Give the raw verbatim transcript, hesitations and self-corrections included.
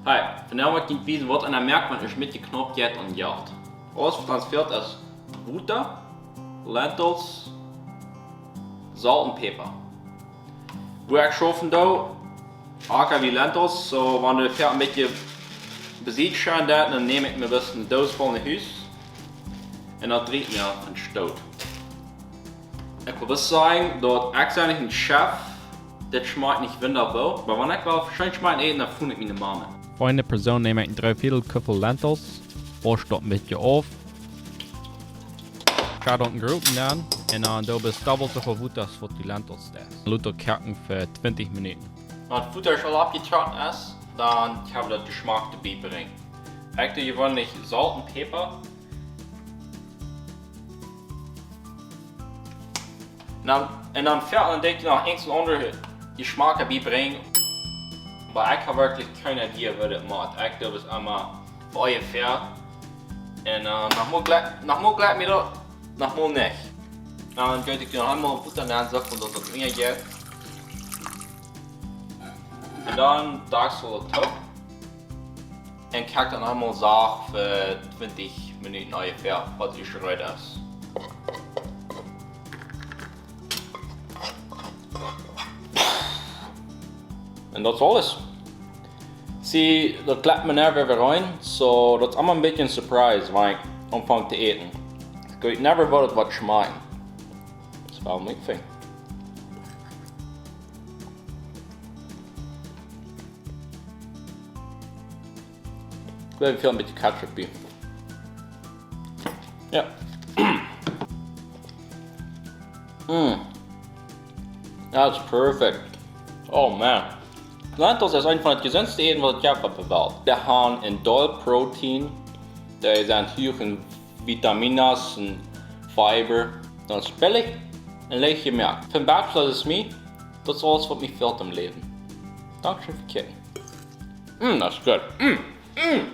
Hey, vondoag woa ekj junt wiesen, waut eena moakt, wan et met de Knoop jeit om Jelt. Aules, waut ons fält, es Wota, Lentils, Solt un Päpa. Woo ekj schaufen doo, ekj hab hia Lentils, soo wan dee een bät besied sent, dan näm ekj mie bloos eene Doos voll no Hus un dan drieej ekj mie een Stoot. Ekj well bloos sajen, daut ekj sie nich een Chef, dit schmakjt nich wundaboa, oba wan ekj well scheen schmakjen äten, dan funk ekj miene Mame. Fa eene Persoon näm ekj een dree Vieedel Kuffel Lentils, wausch daut een bät auf, schedd daut en Gruppen aun, un dan doo bloos dobbelt soo väl Wota aus waut du Lentils deist. Lot daut koaken fa twintich Minuten. Wan daut Wota aul aufjekoakt es, dan kjenn wie daut Jeschmak bie brinjen. Ekj doo jeweenlich Solt un Päpa. Un dan, un dan fält, dan denkj ekj noch eent un aundret Jeschmak bie brinjen. Oba ekj hab werkjlich kjeene Idee, waut daut moakt. Ekj doo daut emma onjefäa. Un, äh, noch mol jlikj, noch mol jlikjt mie daut, noch mol nich. Dan doo ekj noch eemol Wota nenn, soo daut daut mea jeit. Un dan Dakjsel doaropp. Un koak daut noch eemol sacht fa twintich Minuten onjefäa, waut et scheen reed es. Un daut es aules. See, daut jlikjt mie never wada aun, soo daut es emma een bät een Surprise, wan ekj aunfang to äten. Ekj weet never, waut et woat schmakjen. Daut es waut ekj funk. Ekj well een bät Ketchup hia. Jo. Mm. That's perfect. Oh man. Lentils es eent von de jesuntste Äten, waut ekj hab opp de Welt. Dee haben een doll Protein, dee sent huach en Vitaminas un Fiber. Daut es billich un leicht jemoakt. Fa een Bachelor es mie, daut es aules, waut mie fält em Läwen. Dankscheen fa kjikjen. Mm, daut es goot. Mm, mm.